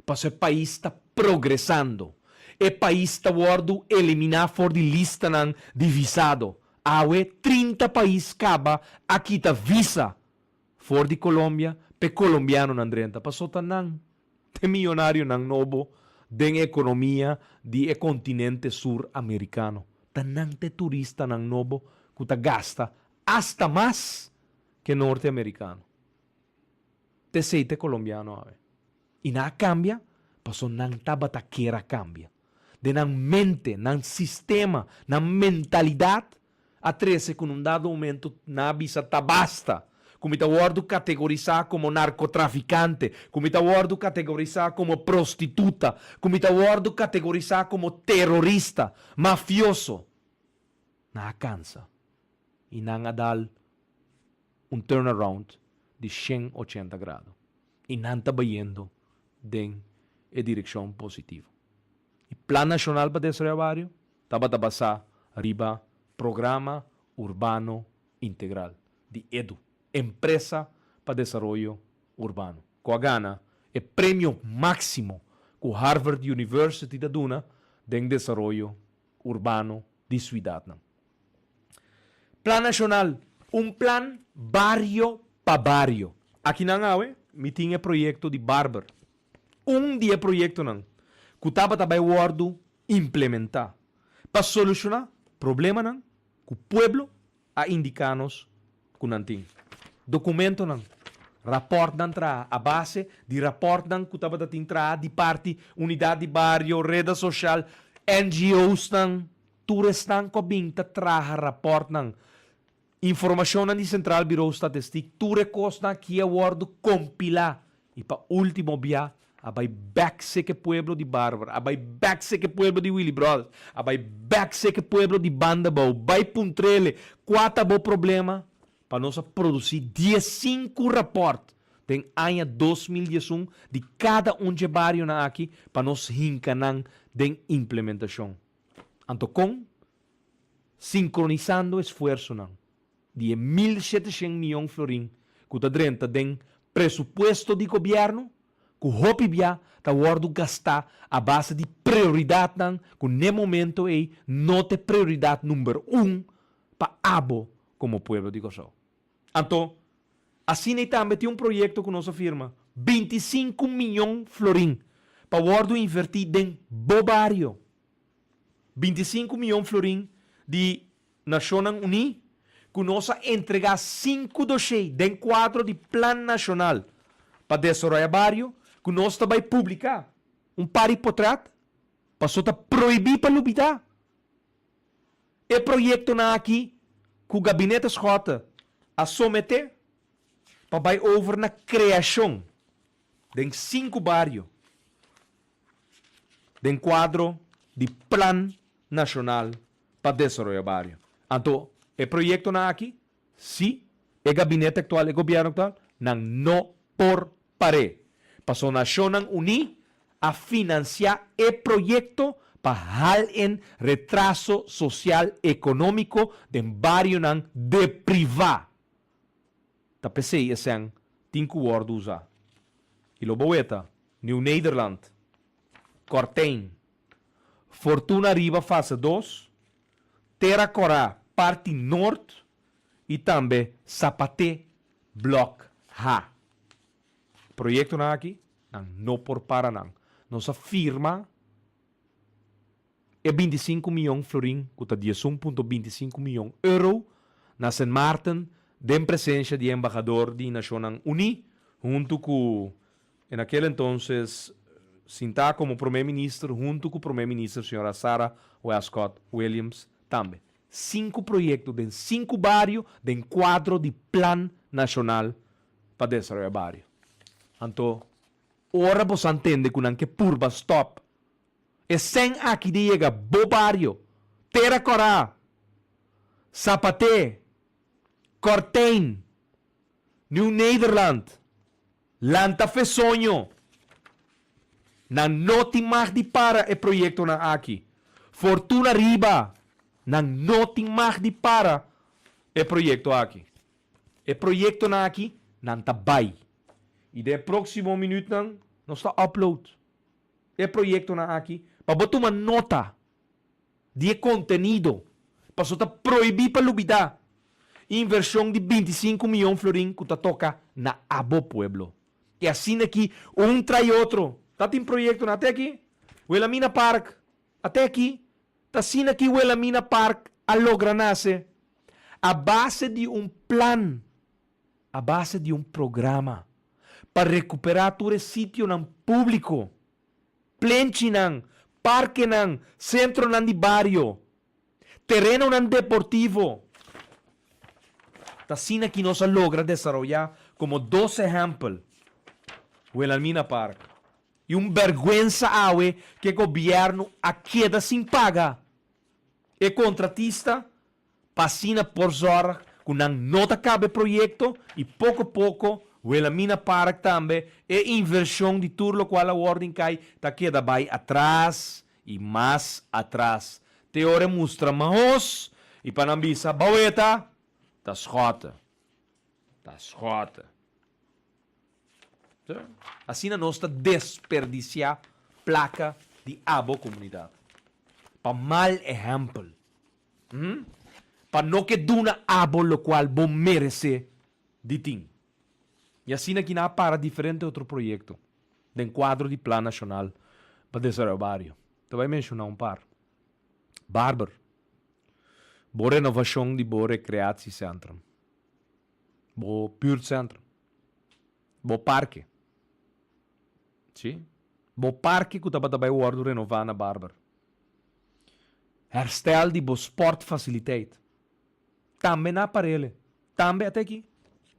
Pasobra e pais ta progresando. E pais ta wòrdu eliminá for di listanan di visado. Awe 30 pais kaba a kita visa for di Colombia pa e colombianonan drenta. Pasobra ta nan ta e miyonarionan nobo den e ekonomia di e kontinente sur amerikano. Ta nan ta e turistanan nobo ku ta gasta. Hasta mas ke norte amerikano. T'esei t'e kolombiano awe. I nan a kambia paso nan tabata kier a kambia. Den nan mente, nan sistema, nan mentalidat a trese ku na un dado momento nan a bisa ta basta, ku mi ta wòrdu kategorisá komo narkotrafikante, ku mi ta wòrdu kategorisá komo prostituta, ku mi ta wòrdu kategorisá komo terorista, mafioso. Nan a kansa i nan a dal un turnaround di 180 grado i nan ta bayendo den e direkshon positivo. E Plan Nashonal pa Desaroyo Bario tabata basá riba Programa Urbano Integral di edu, Empresa pa Desaroyo Urbano, ku a gana e premio máksimo ku Harvard University ta duna den desaroyo urbano di suidatnan. Plan Nashonal, un plan bario pa bario. Akinan awe mi tin e proyekto di Barber. Un di e proyektonan ku tabata bai wòrdu implementá pa solushoná problemanan ku pueblo a indiká nos ku nan tin. Dokumentonan, rapòrtnan traha a base di rapòrtnan ku tabata tin traha di parti Unidat di Bario, Reda Sosial, NGOsnan, tur esnan ku a bin ta traha rapòrtnan. Informashonnan di Centraal Bureau Statistiek, tur e kosnan aki a wòrdu kompilá i pa último bia a bai bèk seke pueblo di Barber, a bai bèk seke pueblo di Willy Brothers, a bai bèk seke pueblo di Bandabou, bai puntr'ele kua ta bo problema pa nos a produsí diesinku rapòrt den aña 2011 di kada un dje barionan aki pa nos hinka nan den implementashon. Anto kon? Sinkronisando esfuersonan di e 1700 mion florin ku ta drenta den presupuesto di gobièrnu, ku hopi bia ta wòrdu gastá a base di prioridatnan ku n'e momento ei no ta e prioridat number un pa abo komo pueblo di Kòrsou. Anto, asina ei tambe tin un proyekto ku nos a firma, 25 mion florin pa wòrdu invertí den bo bario. 25 mion florin di Nashonnan Uní ku nos a entregá sinku doshé den kuadro di Plan Nashonal pa Desaroyá Bario ku nos ta bai publiká un par di potret paso ta prohibí pa lubidá e proyektonan aki ku Gabinete Schotte a someté pa bai over na kreashon den sinku bario. Den kuadro di Plan Nashonal pa Desaroyo Bario. Anto e proyektonan aki, si e gabinete aktual, e gobièrnu aktual, nan no por par'é. Pasobra Nashonnan Uní a finansiá e proyekto pa hal en retraso sosial ekonómiko den barionan deprivá. Ta p'esei e sèn tin ku wòrdu usá. I lo bo weta, Nieuw Nederland, Kortijn, Fortuna Riba fase dos, Tera Kòrá parti nort i tambe Sapaté blòk H. Proyektonan aki nan no por para nan. Nos a firma E 25 mion florin, ku ta 11.25 mion euro, na Sint Maarten den presensha di e embahador di Nashonnan Uní huntu ku en aquel entonces sintá komo promé minister huntu ku promé minister señora Sarah Westcott Williams tambe. Sinku proyekto den sinku bario den kuadro di Plan Nashonal pa Desaroyá Bario. Anto ora boso a ntende ku nan ke purba stòp E sèn aki di yega bo bario, Tera Kòrá, Sapaté, Kòrtein, Nieuw Nederland, lanta fe soño. Nan no tin mag di para e proyektonan aki. Fortuna riba, nan no tin mag di para e proyekto aki. E proyektonan aki nan ta bai. I den e próksimo minütnan nos ta upload. E proyektonan aki pa bo tuma nota di e kontenido, paso ta prohibí pa lubidá invershon di 25 mion florin ku ta toka na abo pueblo. I asina ki un trai otro. Ta tin proyektonan ate aki, Wilhelmina Park, ate aki, ta asina ki Wilhelmina Park a logra nase. A base di un plan, a base di un programa pa rekuperá tur e sitionan públiko, plenchinan, parkenan, sentronan di bario, terenonan deportivo. Ta asina ki nos a logra desaroyá komo dos ehèmpel Wilhelmina Park i un bèrgwensa awe ku e gobièrnu a keda sin paga e kontratista pa asina por zòrg ku nan no ta kaba e proyekto i poko poko Wilhelmina Park tambe e invershon di tur lokual a wòrdu inkai ta keda bai atras i mas atras te ora e mustra mahos i pa nan bisa baweta ta schotte ta schotte. Asina nos ta desperdisiá plaka di abo komunidat pa mal ehèmpel. Pa no ke duna abo lokual bo meresé di tin. I asina ki nan a para diferente otro proyekto den kuadro di Plan Nashonal pa Desaroyo Bario. Ta bai menshoná un par. Barber, bo renovashon di bo rekreatiecentrum, bo buurtcentrum, bo parke. Sí, bo parke ku tabata bai wòrdu renová na Barber. Herstel di bo sportfasiliteit. Tambe na aparele. Tambe ata aki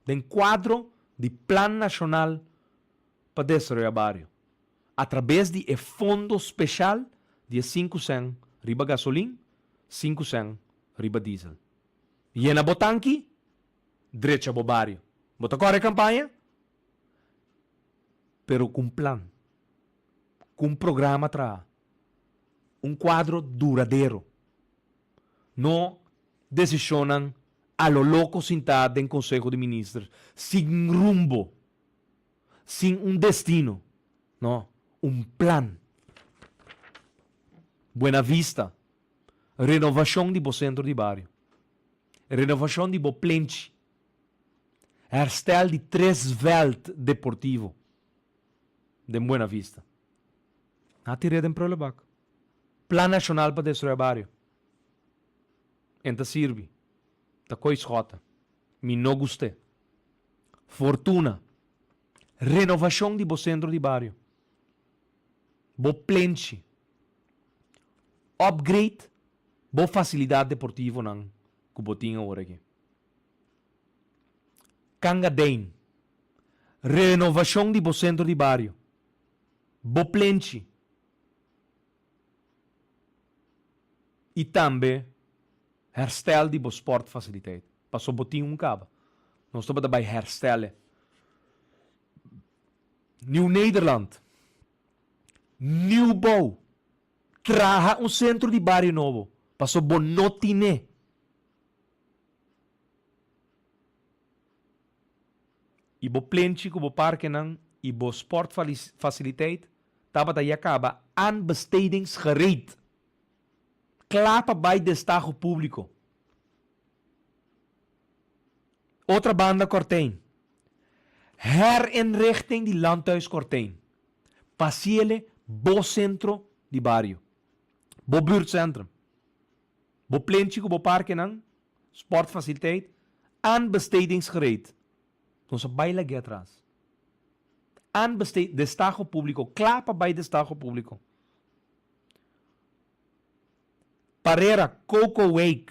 den kuadro di Plan Nashonal pa Desaroyá Bario, atrabes di e fondo speshal di e sinku sèn riba gasolin, sinku sèn riba diesel. Yena bo tanki, drecha bo bario. Bo ta kòrre kampaña? Pero ku un plan, ku un programa traha, un kuadro duradero. No desishonnan a lo loko sintá den Konseho di Minister sin rumbo, sin un destino. No, un plan. Buena Vista, renovashon di bo sentro di bario, renovashon di bo plenchi, herstel di tres vèlt deportivo den Buena Vista. A tir'é den prulebak. Plan Nashonal pa Destruí Bario. En ta sirbi. Ta ko'i schòta. Mi no gust'é. Fortuna. Renovashon di bo sentro di bario. Bo plenchi. Upgrade bo fasilidat deportivonan ku bo tin awor aki. Kanga Dein. Renovashon di bo sentro di bario. Bo plenchi. I tambe herstel di bo sportfasiliteit. Paso bo tin un kaba. Nos tabata bai herstel e. Nieuw Nederland. Nieuwbouw. Traha un sentro di bario nobo. Paso bo no tine. I bo plenchi ku bo parkenan i bo sportfasiliteit tabata ya kaba aanbestedingsgereed, kla pa bai destaho públiko. Otra banda Kortijn, Herinrichting di Landhuis Kortijn, pasiele bo sentro di bario, bo buurtcentrum, bo plenchi ku bo parkenan, sportfasiliteit, aanbestedingsgereed. Nos a bai lag'é atras. Aanbesteed, destaho públiko, kla pa bai destaho públiko. Parera, Kokoweek,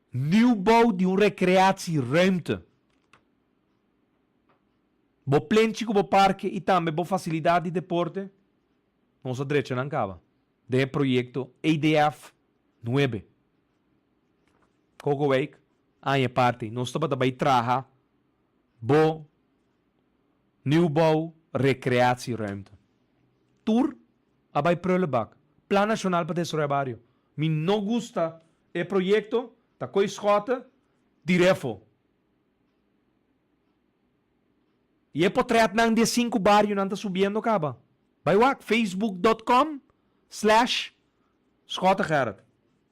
nieuwbouw di un recreatieruimte. Bo plenchi ku bo parke i tambe bo fasilidat di deporte, nos a drecha nan kaba den e proyekto EDF nuebe. Kokoweek, aña parti, nos tabata bai traha bo Nieuwbouw recreatieruimte. Tur a bai prullenbak. Plan Nacional pa Desaroya Bario. Mi no gusta e proyecto, ta koe schotte, direfo. I e potretnan di e sinku barionan ta subiendo kaba. Bai wak facebook dot com slash schottegerrit.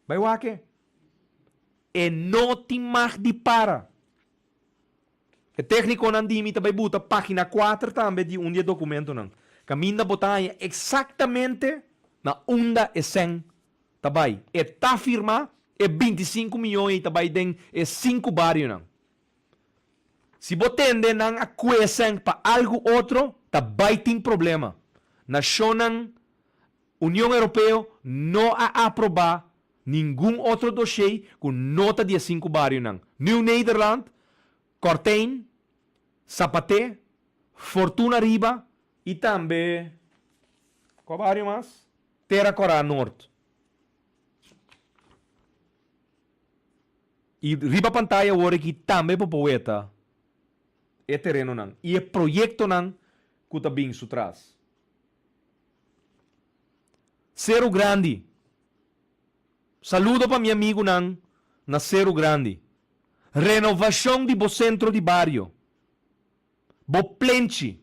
Bai wak e. E no tin mag di para. E técniconan di mi ta bai buta página kuater tambe di un di e documentonan. Caminda bo ta haña exactamente na unda e sèn ta bai. E ta firmá, E 25 mion ei ta bai den e sinku barionan. Si bo tende nan a kuesen pa algu otro, ta bai tin problema. Nashonnan Union Europeo no a aprobá ningun otro doshé ku no ta di e sinku barionan, Nieuw Nederland, Kortijn, Sapaté, Fortuna Riba i tambe, kua bario mas? Tera Kòrá Noord. I riba pantaya awor aki tambe bo por weta e terenonan i e proyektonan ku ta bin su tras. Seru Grandi. Saludo pa mi amigunan na Seru Grandi. Renovashon di bo sentro di bario. Bo plenchi.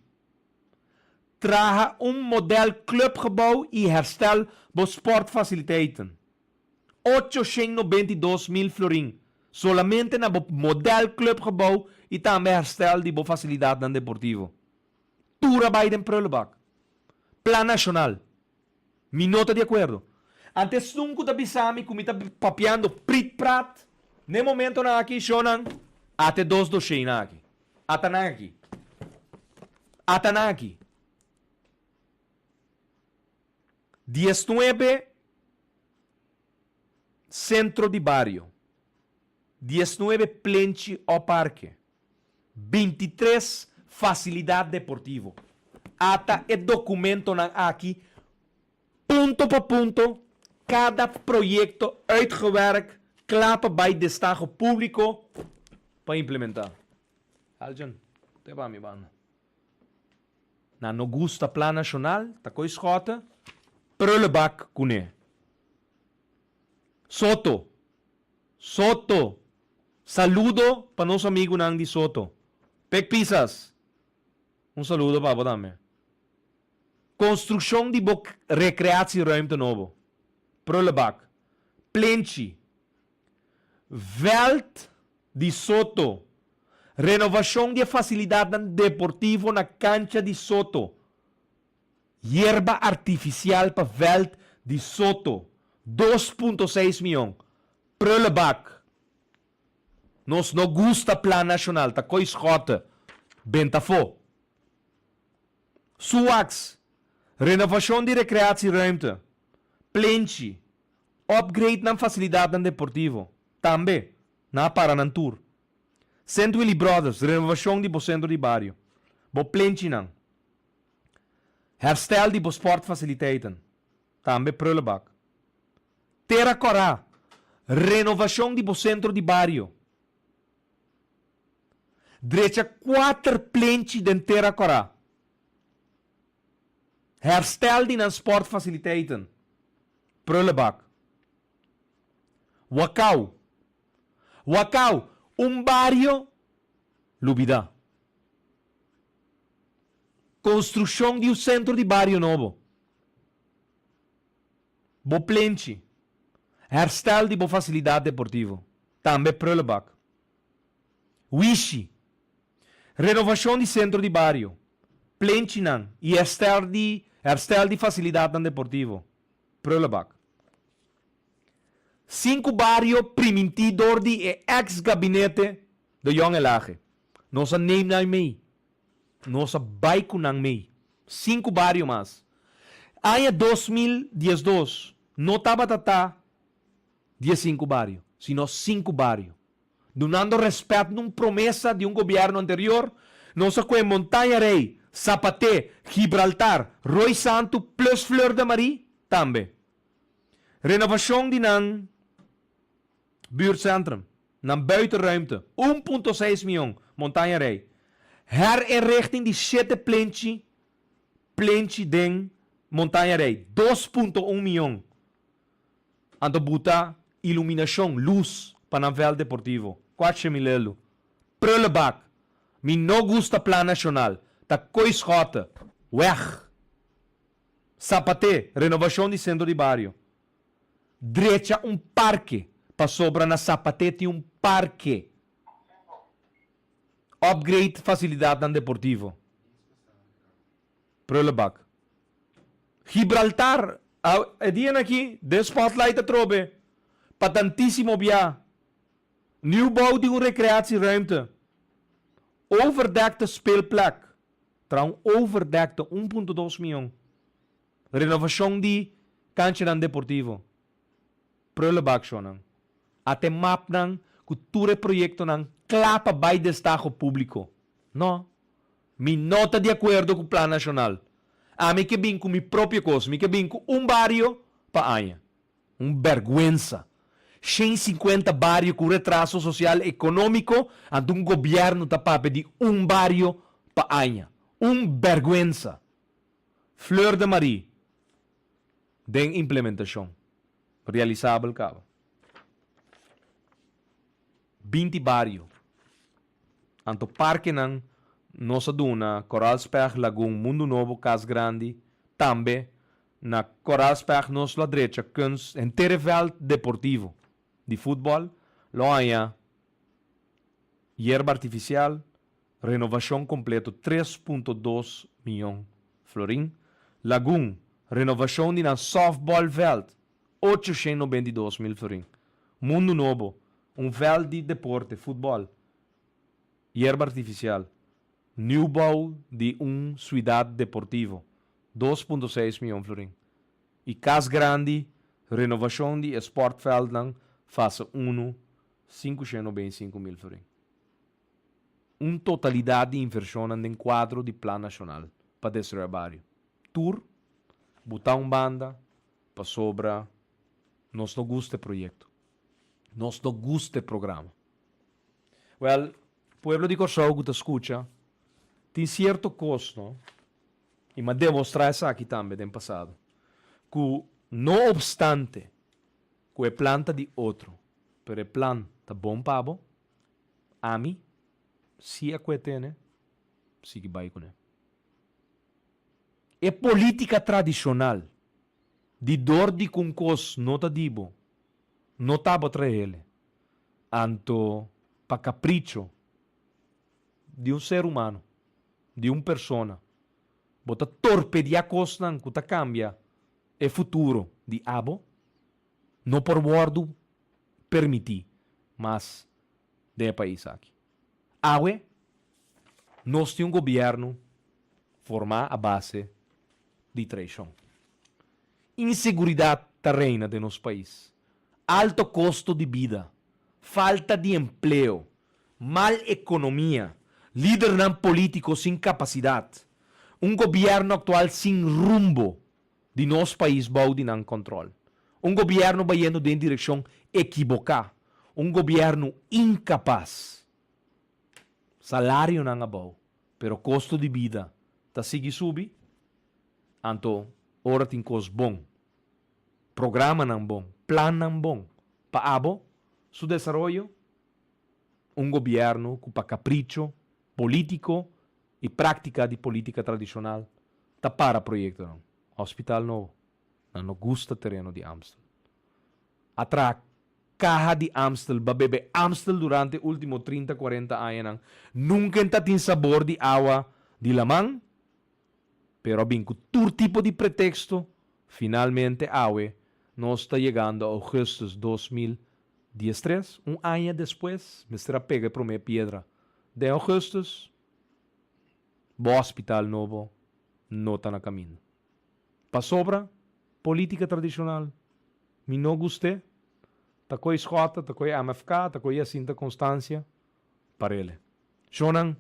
Traha un model clubgebouw i herstel bo sportfasiliteiten. 892 mil florin solamente na bo model clubgebouw i tambe herstel di bo fasilidatnan deportivo. Tur a bai den prullenbak. Plan Nashonal. Mi no ta di akuerdo. Ante esun ku ta bisa mi ku mi ta papiando prit prat n'e momentonan aki, shownan, ate dos dosheinan aki. Ata nan aki. Ata nan aki. 19 sentro di bario. 19 plenchi o parke. 23 fasilidat deportivo. Ata e dokumentonan aki punto pa punto, kada proyekto uitgewerkt, kla pa bai destaho públiko pa implementá. Aljan, te pa mi banda. Nan no gusta Plan Nashonal, ta koe Schotte, prullenbak kuné. Soto, Soto, saludo pa nos amigunan di Soto. Pek Pisas, un saludo pa bo tambe. Konstrukshon di bo rekreatieruimte nobo, prullenbak, plenchi, vèlt di Soto, renovashon di e fasilidatnan deportivo na kancha di Soto, yerba artifisial pa vèlt di Soto, 2.6 mion, prullenbak. Nos no gusta Plan Nashonal, ta koe Schotte, benta afó. Suwax, renovashon di rekreatieruimte, plenchi, upgrade nan fasilidatnan deportivo, tambe, nan a para nan tur. Sint Willy Brothers, renovashon di bo sentro di bario, bo plenchinan, herstel di bo sportfasiliteiten, tambe prullenbak. Tera Kòrá, renovashon di bo sentro di bario. Drecha kuater plenchi den Tera Kòrá. Herstel di nan sportfasiliteiten. Prullenbak. Wakau. Wakau, un bario lubidá. Konstrukshon di un sentro di bario nobo. Bo plenchi. Herstel di bo fasilidat deportivo. Tambe prullenbak. Wishi. Renovashon di sentro di bario, plenchinan i herstel di herstel di fasilidatnan deportivo. Prullenbak. Sinku bario primintí dor di e eks gabinete De Jong Elhage. Nos a neem nan mei. Nos a bai ku nan mei. Sinku bario mas. Aña 2012 no tabata ta 15 bario, sino sinku bario. Dunando rèspèt na un promesa di un gobièrnu anterior, nos a kohe Montaña Rey, Sapaté, Gibraltar, Rooi Santu plus Fleur de Marie tambe. Renovashon di nan buurtcentrum, nan buitenruimte, 1.6 mion, Montaña Rey. Herinrichting di shete plenchi plenchi den Montaña Rey, 2.1 mion. Anto buta iluminashon, lus, pa nan vèlt deportivo. Kuatshe mil elu. Prullenbak. Mi no gusta Plan Nashonal. Ta koe Schotte. Wèg. Sapaté, renovashon di sentro di bario. Drecha un parke, pasobra na Sapaté tin un parke. Upgrade fasilidatnan deportivo. Prullenbak. Gibraltar, e dianan aki den spotlight atrobe. Pa tantísimo bia. Nieuwbouw di un recreatieruimte. Overdekte speelplek. Traha un overdekte 1.2 mion. Renovashon di kanchanan deportivo. Prullenbak shownan. Ate mapnan ku tur e proyektonan kla pa bai destaho públiko. No. Mi no ta di akuerdo ku Plan Nashonal. Ami ke bin ku mi propio kos. Mi ke bin ku un bario pa aña. Un bèrgwensa. 150 bario ku retraso sosial ekonómiko anto un gobièrnu ta papia di un bario pa aña. Un bèrgwensa. Fleur de Marie den implementashon. Realisabel kaba. 20 bario. Anto parkenan nos a duna Koraalspecht, Lagun, Mundu Nobo, Kas Grandi, tambe na Koraalspecht nos lo a drecha kunst henter e vèlt deportivo di futbòl lo haña yerba artifisial, renovashon kompleto 3.2 mion florin, Lagun, renovashon di nan sòftbòlvèlt 892 mil florin, Mundu Nobo, un vèlt di deporte, futbòl, yerba artifisial, nieuwbouw di un suidat deportivo, 2.6 mion florin, i Kas Grandi, renovashon di e sportveldnan, fase unu, 595 mil florin. Un totalidat di invershonnan den kuadro di Plan Nashonal pa Desaroyo Bario. Tur butá un banda pasobra nos no gusta e proyekto. Nos no gusta e programa. Wèl, pueblo di Kòrsou ku ta skucha, tin sierto kos, no, i m'a demostrá esaki tambe den pasado, ku no opstante ku e plan ta di otro, pero e plan ta bon pa bo, ami si a kue tene, sigui bai kuné. E polítika tradishonal di dor di ku un kos no ta di bo, no ta bo trahele, anto pa kapricho di un ser humano, di un persona, bo ta torpediá kosnan ku ta kambia e futuro di abo, no por wòrdu permití mas den e pais aki. Awe nos tin un gobièrnu formá a base di traishon. Inseguridat ta reina den nos pais, alto kosto di bida, falta di empleo, mal ekonomia, lidernan polítiko sin kapasidat, un gobièrnu aktual sin rumbo di nos pais bou di nan kòntròl, un gobièrnu bayendo den direkshon ekiboká, un gobièrnu inkapas. Salarionan abou, pero kosto di bida ta sigui subi. Anto ora tin kos bon, programanan bon, plannan bon pa abo su desaroyo, un gobièrnu ku pa kapricho polítiko i práktika di polítika tradishonal ta para proyektonan. Hospital nobo, nan no gusta tereno di Amstel. A traha kaha di Amstel, ba bebe Amstel durante último 30, 40 añanan, nunka ta tin sabor di awa di laman, pero a bin ku tur tipo di preteksto, finalmente awe nos ta yegando augustus 2013, un aña despues mester a pega e promé piedra den augustus, bo hospital nobo no ta na kaminda. Pasobra polítika tradishonal mi no gust'é, ta koe Schotte, ta koe MFK, ta koe Jacinta Constancia, parele. Shonnan,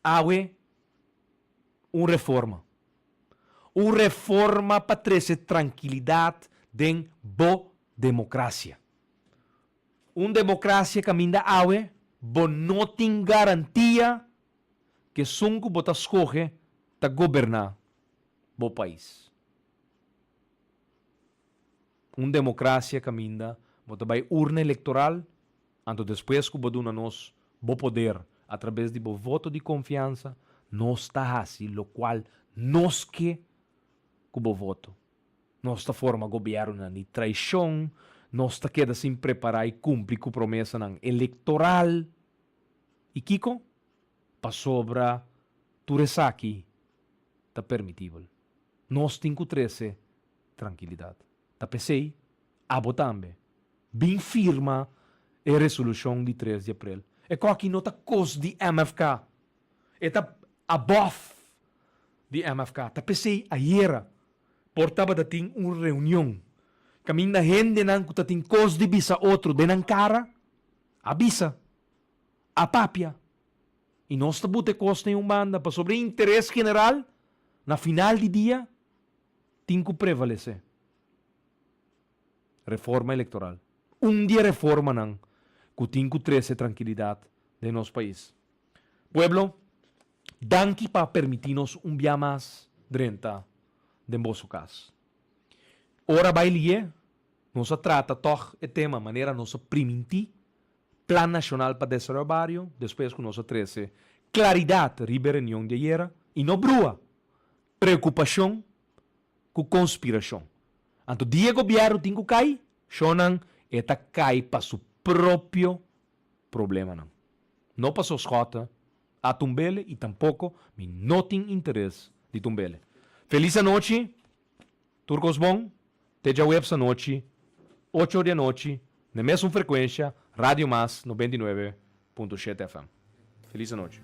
awe un reforma. Un reforma pa trese trankilidat den bo demokrasia. Un demokrasia kaminda awe bo no tin garantia ku esun ku bo ta skohe ta goberná bo pais. Un demokrasia kaminda bo ta bai urna elektoral, anto despues ku bo duna nos bo poder atrabes di bo voto di konfiansa, nos ta hasi lokual nos ke ku bo voto. Nos ta forma gobièrnunan di traishon, nos ta keda sin prepará i kumpli ku promesanan elektoral. I kiko? Pasobra tur esaki ta permitibel. Nos tin ku trese trankilidat. Ta p'esei, Abo tambe. Bin firma e resolushon di tres di aprel. E koki no ta kos di MFK. E ta above di MFK. Ta p'esei ayera por tabata tin un reunion kaminda hendenan ku ta tin kos di bisa otro den nan kara a bisa, a papia. I nos ta buta e kos na e un banda pasobra e interes general na final di dia tin ku prevalesé. Reforma electoral. Un di e reformanan cu tin cu trece trankilidad den nos pais. Pueblo, danki pa permiti nos un bia mas drenta den boso cas. Ora bay lié, nos a trata tog e tema manera nos a priminti, Plan Nacional pa Desaroyo Bario, despues cu nos a trece claridad riba e reunion di ayera y no brua preocupacion ku konspirashon. Anto dia e gobièrnu tin ku kai, shonnan, e ta kai pa su propio problemanan. No paso Schotte a tumb'ele i tampoko mi no tin interes di tumb'ele. Felis anochi, tur kos bon, te djaweps anochi, ocho or di anochi, na e mesun frekuensha, Radio Mas 99.7 FM. Felis anochi.